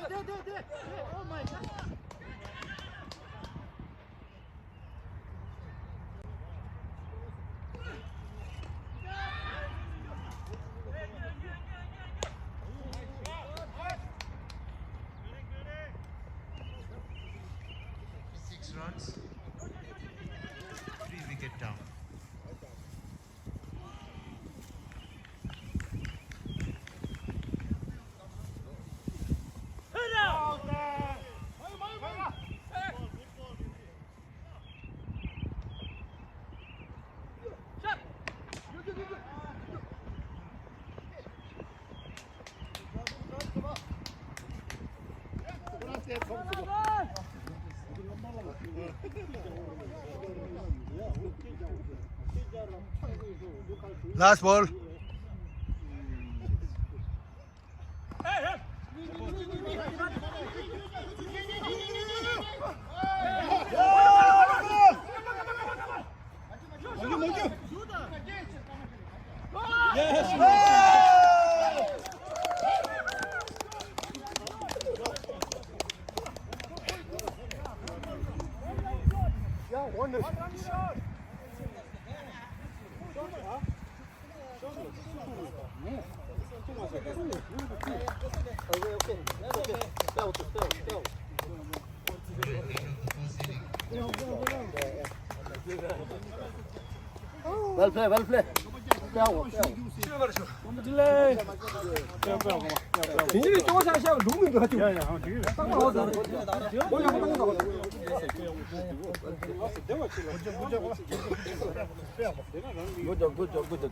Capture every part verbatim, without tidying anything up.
Oh my God. Six runs, three wicket down. Last ball. Well play, well play. Good job, good job, good job.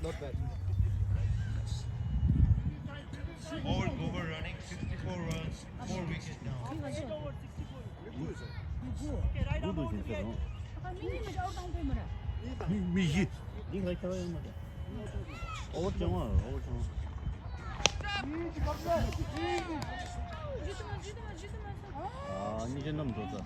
Not bad. Four over running, sixty-four runs, four wickets down. མི་བཞི། ཨོ་བར་བཅང་བ། ཨོ་བར་བཅང་བ། ཨ་ནི་ཅན་ནམ་འགྲོ་ཚ།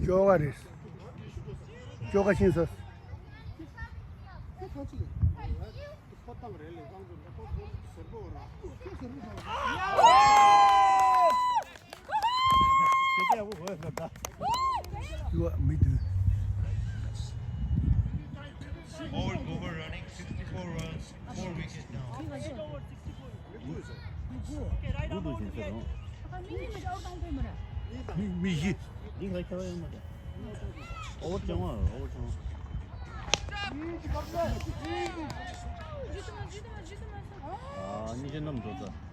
ཅོ་ག་རེད། ཅོ་ག་ཤིང་ས། ཡུ་བ་མི་འདུག All over running, sixty-four runs, four wickets down. དགུ་འདུག་ཟིན་ཚེ་རོང་། མི་མི་བཞི། འདི་ལ་ཁྱད་པར་ཡོད་མ་རེད། ཨོ་བར་བྱུང་བ། ཨོ་བར་བྱུང་བ། ཨ་ནི་ཅན་ནམ་འགྲོ་ཚ།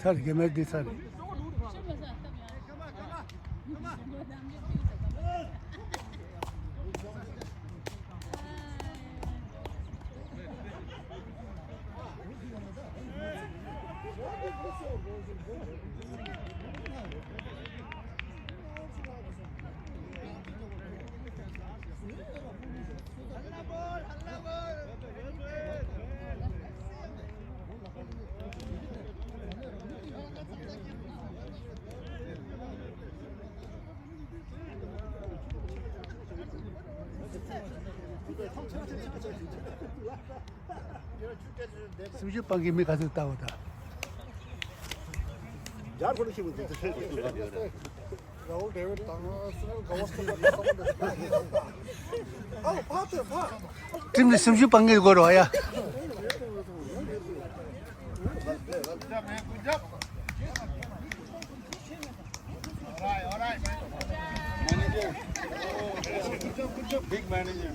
ཚར་རྒྱ་མར་འདི་ཚར། སུམ་ཅུ་པ་གི་མི་ག་ཚོད་ལྟ་བ་ད། རྒྱ་ཁོ་ནི་ཤི་བ་དེ་ཚེ་ཤེས་སུ་ལ་ཡོད་རེད། རའུལ་ཌེ་ཝིཌ་དང་སུ་ནིལ་ག་ཝ་སྐི་ལ་སོགས་པ་འདི་ཨའོ་ཕ་ཏེ་ཕ། ཊིམ་ནི་སུམ་ཅུ་པ་གི་དགོས་རོགས་ཡ། Big manager.